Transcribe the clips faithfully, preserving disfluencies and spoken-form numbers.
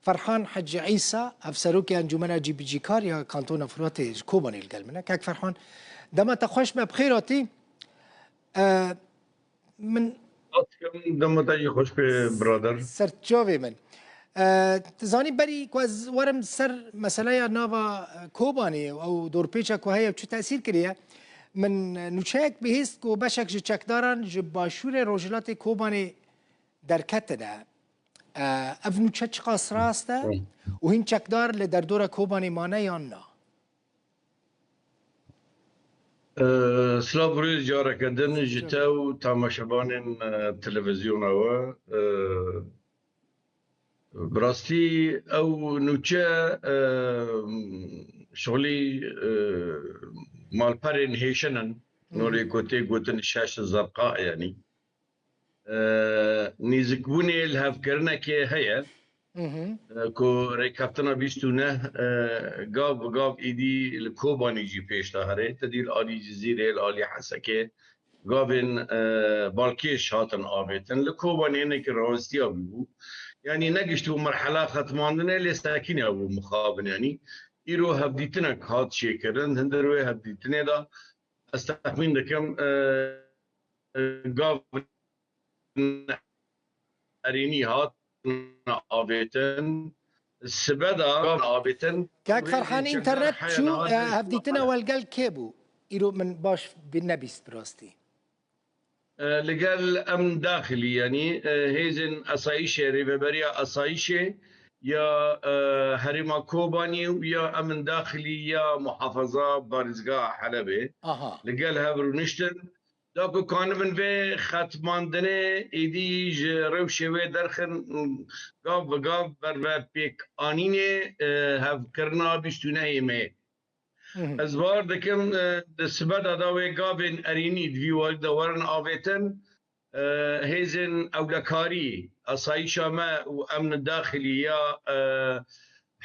Ferhan Hecî Îsa, ev serokê Encûmena Cîbicîkar ya Kantona Firatê ji Kobanê li gel min e. Kek Ferhan, dema te xweş be, bi xêr hatî. E, min Dema te jî xweş be, birader. Ser çavê min. E, tu zanî, berî ku ez werim ser meseleya nava, e, Kobanê û ew dorpêça ku heye çi tesîr kiriye, min, e, nûçeyek bihîst ku beşek ji çekdaran ji başûrê rojhilatê Kobanê derketine. E, ev nûçe çiqas rast e? Hı. Û hîn çekdar li derdora Kobanê mane yan na? E, silav û rêz careke din ji te û tamaşevanên, e, televîzyona we. E, bi rastî ew nûçe, e, şixulî, e, malperên hêşin in. Hı hı. Norê ku tê gotin şeş zerqa, yanî. E, nêzikbûnê lihevkirinekê heye, Hı hı. e, ku rêkeftina bîst û neh, e, gav bi gav êdî li Kobanî jî pêş de here. Te dî li alî Cizîrê, li alî Hesekê gavên, e, balkêş hatin avêtin. Li Kobanê hinekî rawestiya bû. Yanî negiştibû merhela xetmandinê, lê sekîne bû mixabin. Yanî îro hevdîtinek hat çêkirin. Hundir wê hevdîtinê de ez texmîn dikim, e, e, gavin erênî hat avêtin. Sibe de gavin avêtin. Kek Ferhan, înternet çû, e, hevdîtina we li gel kê bû? Îro min baş bi nebîst bi rastî. E, li gel emn daxilî, yanî, e, hêzên asayîşê, rêveberiya asayîşê ya, e, herêma Kobanî û ya emn daxilî ya muhafaza parêzgeha Helebê Aha. li gel hev rûniştin. Da ku kanibin vê xetmandinê êdî ji rewşê wê derxin, gav bi gav berve pêkanînê, e, hevkirina bîst û nehê meyê. Hı hı. Ez bawer dikim, e, di sibe de da wê gavên erênî di vî warî de werin avêtin, e, hêzên ewlekarî, asayîşa me û emn daxilî ya, e,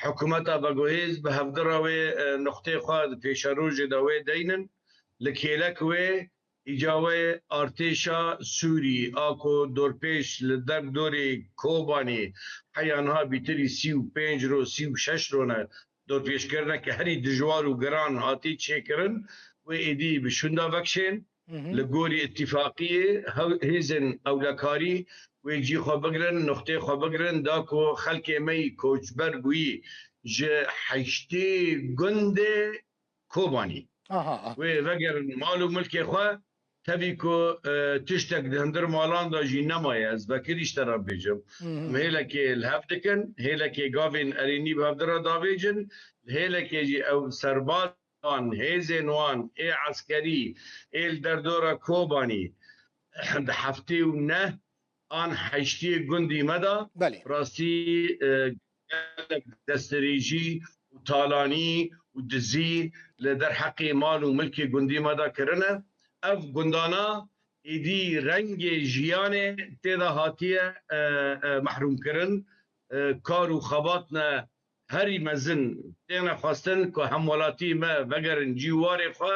hikûmeta veguhêz bi hevdira wê, e, nuqtê xwe di pêşerojê de wê deynin. Li kêlek wê îca wê artêşa Sûrî a ku dorpêş li derdorê Kobanê heya niha bîtirî sî û pênc ro, sî û şeş ro ne, dorpêçkirineke herî dijwar û giran hatî çêkirin, wê êdî bi şûnda vekişên. Hı hı. Li gorî îtîfaqiyê hew-, hêzên ewlekarî wê cî xwe bigirin, nuqtê xwe bigirin, da ku xelkê me yî koçber bûyî ji heştê gundê Kobanî Aha, aha. wê vegerin mal û milkê xwe. Tevî ku, e, tiştek di hundir malan de jî nemaye, ez vekirî ji te re bêjim. Hı hı. Em hêlekê li hev dikin, hêlekê gavên erênî bi hev di re davêjin, hêlekê jî ew serbazan, hêzên wan ê eskerî ê li derdora Kobanî di heftê û neh an heştiyê gundî me de Belê. rastî, e, gelek destdirêjî û talanî û dizî li derheqê mal û milkê gundî me de kirine. Ev gundana êdî rengê jiyanê tê de hatiye, e, e, mehrûmkirin. E, kar û xebatine herî mezin têne xwestin ku hemwelatî me vegerin cî warê xwe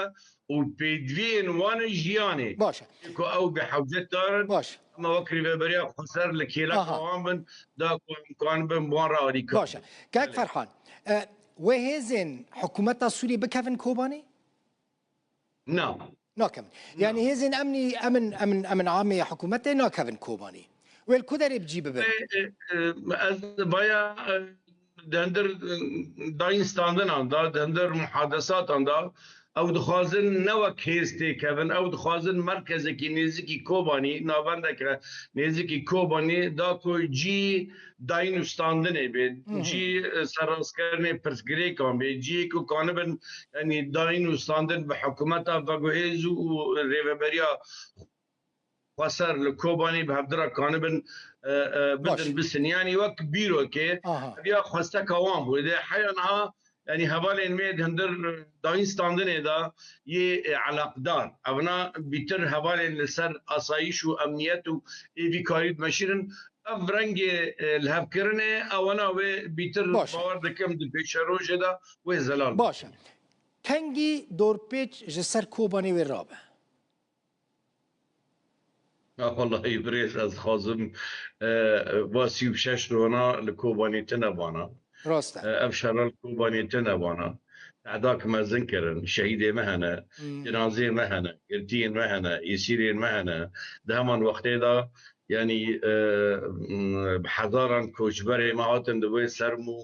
û pêdiviyên wan in jiyanê. Baş e. Ku ew bi hewcet darin, Baş. Em wek rêveberiya xweser li kêleka Aha. wan bin, da ku em kanibin bi wan re alîkar Baş e. bin. Kak Belê. Ferhan, e, wê hêzên hikûmeta Sûriyê bikevin Kobanê? Na. Nakevin. Na. Yani hêzên emnî, emin, emin, emin amê ya hikûmetê nakevin Kobanî. Wê li ku derê bi cî bibin? E, e, e, ez baya, e, di hundir, e, dayîn standinan da, di hundir muhadesatan da, ew dixwazin ne wek hêz têkevin, ew dixwazin merkezekî nêzikî Kobanî, navendeke nêzikî Kobanî da ku cî dayîn û standinê bê, Hı hı. cî, e, serrastkirinê pirsgirêkan bê, ciyê ku kanibin, yanî dayîn û standin bi hikûmeta veguhêz û rêveberiya xweser li Kobanî bi hevdira kanibin, e, e, Baş. bidin bisin. Yanî wek bîrokê, Aha. ev ya xwesteka wan bû. Lê heya niha, yanî hevalên me di hundir dayîn standinê de yê, e, eleqdar. Evna bîtir hevalên li ser asayîş û emniyet û êvî karî dimeşînin. Ev rengê, e, lihevkirinê, ewana wê bîtir Baş e. bawer dikim di pêşerojê de wê zelal Baş e. bike. Kengî dorpêç ji ser Kobanê wê rabe? Wellahî birêz, ez dixwazim, e, va sî û şeş rona li Kobanî tine vana. Rast e. E, ev şera li Kobanî tine vana. Tehdek mezin kirin. Şehîdê me hene, Hmm. cinazeyê me hene, girtiyên me hene, êsîrên me hene. Di heman wextê de, yanî, e, m, bi hezaran koçberê me hatin di wê serm û,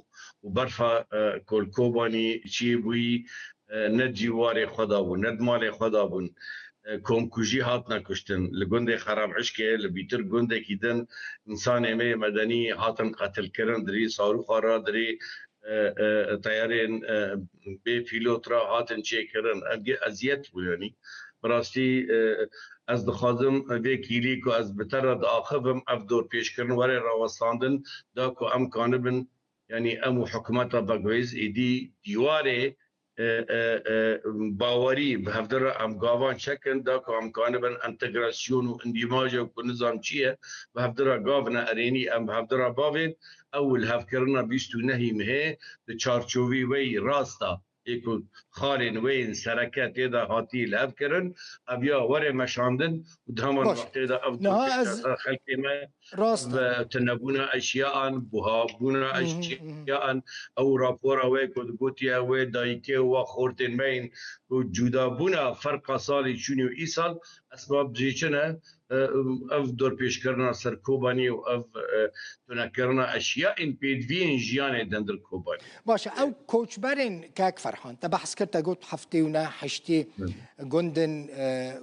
û berfa, e, ku li Kobanî çiyê bûyî, e, ne cîwarê xwe da bûn, ne di malê xwe da bûn. E, komkujî hatine kuştin. Li gundê Xerabişkê, li bîtir gundekî din, însanê me yê medenî hatin qetilkirin, dirê sarûxa re, dirê, e, e, teyarên, e, bê pîlot re hatin çêkirin. Ev ge-, eziyet bû, yanî. Bi rastî, e, ez dixwazim vê kîlî ku ez bi te re diaxivim, ev dorpêçkirin were rawestandin, da ku em kanibin, yanî em û hikûmeta Begwêz êdî dîwarê, e, e, e, bawerî bi hevdira em gavan çekin, da ku em kanibin entegrasyon û îndîmaja ku nizam çi ye, bi hevdira gavine erênî em bi hevdira bavên, ew li hevkirina bîst û nehî mehê di çarçovî weyî rast de, ê ku xalên wê yên sereke tê de hatî li hev kirin, ev ya were meşandin û di heman Baş. wextê de ev Niha ez xelkê me Rast e. Ve tunebûna eşyan, buhabûna Hı hı, hı hı. eşyan, ew rapora wê ku digotiye wê dayikê û wa xortên me yên ku cudabûna ferqa salê çûnî û îsal esbab cê çi ne, e, ev dorpêçkirina ser Kobanî û ev, e, tunekirina eşya ên pêdiviyên jiyanê din dir Kobanî. Baş e, ew koçberên kek Ferhan, te behs kir, te got heftê û neh, heştê Hı. gundin, e,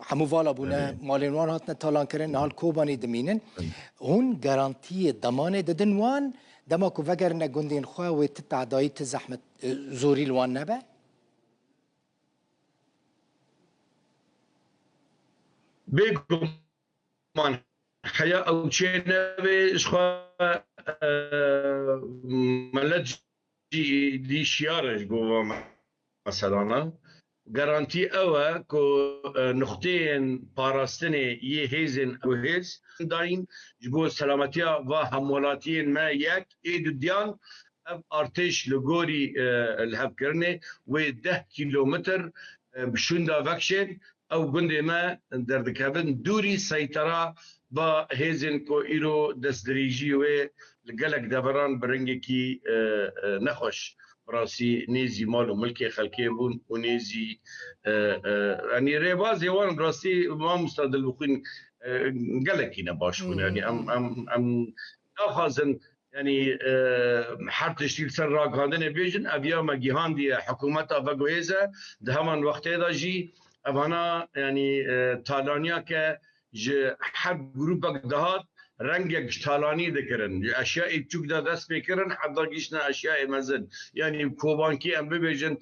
hemû vala bûne, Evet. malên wan hatine talankirin, niha li Kobanî dimînin. Evet. Hûn garantiyê demanê didin wan, dema ku vegerine gundên xwe wê ti tehdayî, ti zehmet, e, zorî li wan nebe? Bêguman heya ew çê nebe, ji xwe, e, milet jî dî şiyar e ji bo van meselana. Garantî ew e ku, e, nuqteyên parastinê yê hêzên ew hêz dayîn ji bo selametiya va hemwelatiyên me yek ê dudiyan ev artêş li gorî, e, lihevkirinê wê deh kîlometr, e, bi şûnda vekşên ew gundê me derdikevin dûrî seytera va hêzên ku îro destdirêjî wê li gelek deveran bi rengekî, e, e, nexweş, bi rastî nêzî mal û milkê xelkê bûn û nêzî, e, e, yanî rêbazê wan bi rastî mamosta Dilbixwîn, e, gelekî ne baş bûn. Yanî em, em, em naxwazin Yanî, e, her tiştî li ser ragihandinê bêjin, ev ya me gihandiye hikûmeta veguhêze, di heman wextê de jî evana, yanî, e, talaniya ke ji her grûpek dihat rengek ji talanî dikirin. Ji eşyayê biçûk de dest pê kirin, heta gihiştine eşyayê mezin. Yanî kobankî em bibêjin,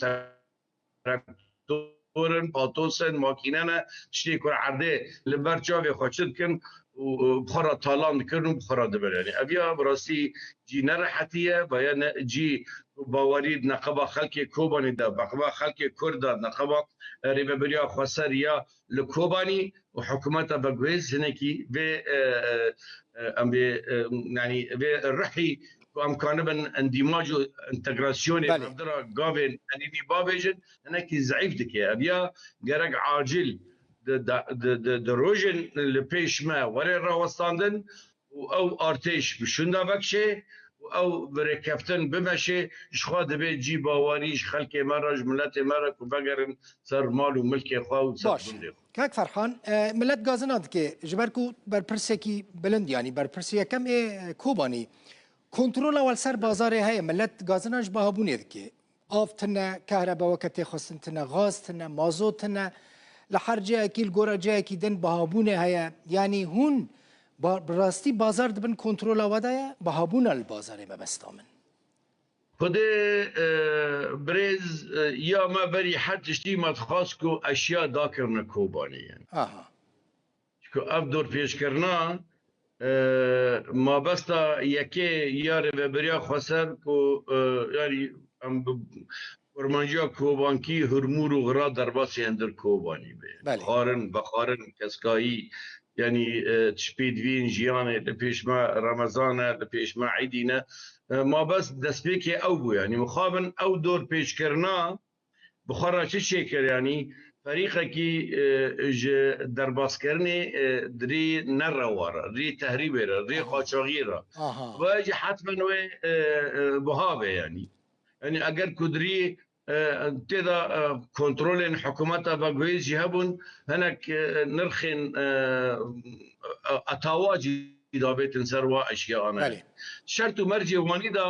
traktor in, patos in, makîne ne, tiştê ku erdê li ber çavê xwe çi dikin û, û bi xwe re talan dikirin û bi xwe re dibin. Yanî ev ya bi rastî cî nerehetî ye, ve ya ne, cî bawerî di neqeba xelkê Kobanî de, neqeba xelkê Kurd de, neqeba, e, Rêveberiya Xweser ya li Kobanî û hikûmeta veguhêz hinekî vê, e, e, e, em vê, e, yanî vê ruhî ku em kanibin endîmaj û entegrasyonê Belê. hevdira gavên erênî bavêjin, hinekî zeîf dike. Ev ya gerek acil di, di, di, di, di rojên li pêş me were rawestandin û ew artêş bi şûnda vekşê û ew bi rêkeftin bimeşê, ji xwe dibe cî bawerî ji xelkê me re, ji miletê me re ku vegerin ser mal û milkê xwe û ser Baş. gundê xwe. Kak Ferhan, e, millet gazina dike, ji ber ku berpirsekî bilind, yanî berpirsê yekem ê, e, Kobanî, kontrola we li ser bazarê heye, millet gazina ji bahabûnê dike. Av tune, kehrebe weke tê xwestin tune, gaz tune, mazot tune, li her cihekî, li gora cihekî din bahabûnê heye. Yanî hûn ba-, bi rastî bazar di bin kontrola we de ye, bahabûna li bazarê mebesta min. Xwedê, e, birêz, e, ya me berî her tiştî me dixwast ku eşya dakirine Kobanê ye. Aha. Çku ev dorpêçkirina, e, mabesta yekê ya Rêveberiya Xweser ku, e, yanî em bi kurmanciya Kobankî, Hurmûr û Xira derbasî endir Kobanî be. Belê. Xwarin, vexwarin, keskayî, yanî, e, tişt pêdiviyên jiyanê, li pêş me Remezan e, li pêş me Îdî ne. E, mabest destpêkê ew bû, yanî mixabin ew dorpêçkirina bi xwe re çi çêkir, yanî ferîqekî, e, ji derbazkirinê, e, dirî nerewar e, rî tehrîbê re, rî Aha. qaçaxiyê re. Aha. Ve jî hetmen wê, e, e, buha be yanî. Yanî eger ku dirî, e, tê de, e, kontrolên hikûmeta veguhêz jî hebûn, hinek, e, nirxên, e, e, etawa jî davêtin ser wa eşyaane. Belê. Şert û mercê wanî de,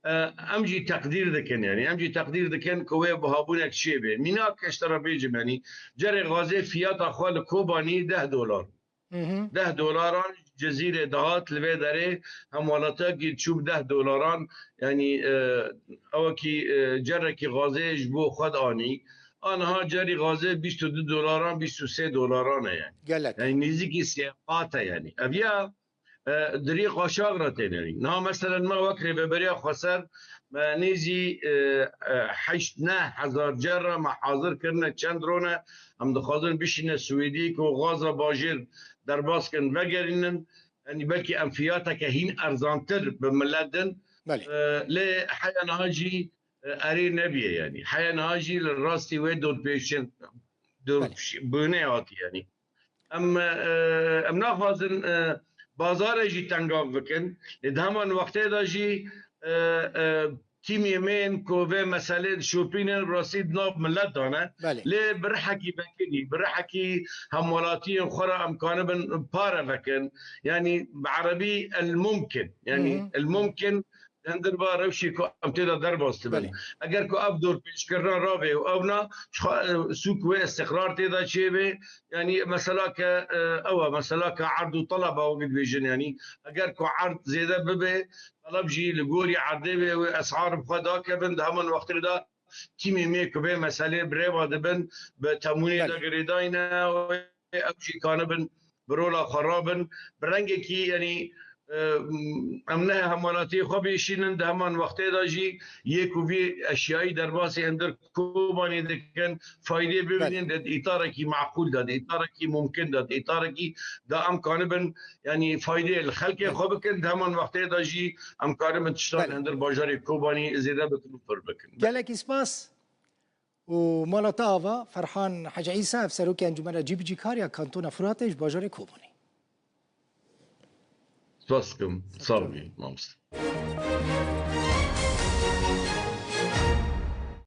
e, em jî teqdîr dikin, yanî em jî teqdîr dikin ku wê buhabûnek çêbê. Mînak ez ji te re bêjim, yanî cerê gazê fiyata xwe li Kobanî deh dolar. Hı hı. Deh dolaran Cizîrê dihat, li vê derê hemwelatekî çû bi deh dolaran, yanî, e, ewekî, e, cerekî gazê ji bo xwe dianî. Aniha cerî gazê bîst û du dolaran, bîst û sê dolaran e yanî. Gelek. Yanî nêzîkî sê qat e yanî. Ev ya, e, dirî qaşax re têne. Niha meselen me wek Rêveberiya Xweser, me nêzî, e, e, heşt neh hezar cer re me hazir kirine, çend rone em dixwazin bişîne Swêdî ku gaza bajêr derbas kin, vegerînin. Yanî belkî em fiyateke hîn erzantir bi milet din. Belê. E, lê heya niha jî, e, erê nebiye yanî. Heya niha jî li rastî wê dorpêçin, Belê. dorpêş-, bûnê hatî yanî. Em, e, em naxwazin, e, bazarê jî tengav bikin. Lê di heman wextê de jî, e, e, tîmê me yên ku vê meselê dişopînin, bi rastî di nav milet de ne. Belê. Lê bi rihekî vekirî, bi rihekî hemwelatiyên xwe re em kanibin pare vekin. Yanî bi erebî el mumkin. Yanî Hı hı. el mumkin, hindir va rewşê ku em tê de derbas dibin. Belê. Eger ku ev dorpêçkirina ravê û ew na, ji xwe, e, sûk wê istiqrar tê de çêbê, yanî mesela ke, e, ew e, mesela ke erd û taleba wek dibêjin, yanî eger ku erd zêde bibe, taleb jî li gorî erdê be, wê esar bi xwe dakevin, di heman wextê de tîmê me ku vê meselê bi rêva dibin, bi temûnê Belê. de girêdayî ne, wê ew jî kanibin bi rola xwe rabin. Bi rengekî, yanî, e, em ne hemwelatiyê xwe bêşînin, di heman wextê de jî yê ku vî eşyayî derbasî hindir Kobanê dikin, faydê Belê. bibînin, di îtarekî meqûl de, di îtarekî mumkin de, di îtarekî de em kanibin, yanî faydê li xelkê Belê. xwe bikin, di heman wextê de jî em kanibin tiştan Belê. hindir bajarê Kobanî zêde bikin û pir bikin. Gelekî spas. û mala te ava Ferhan Hecî Îsa, ev serokê Encûmena Cîbicîkar ya Kantona Firatê ji bajarê Kobanê. Spas dikim. Sağ ol, mamoste.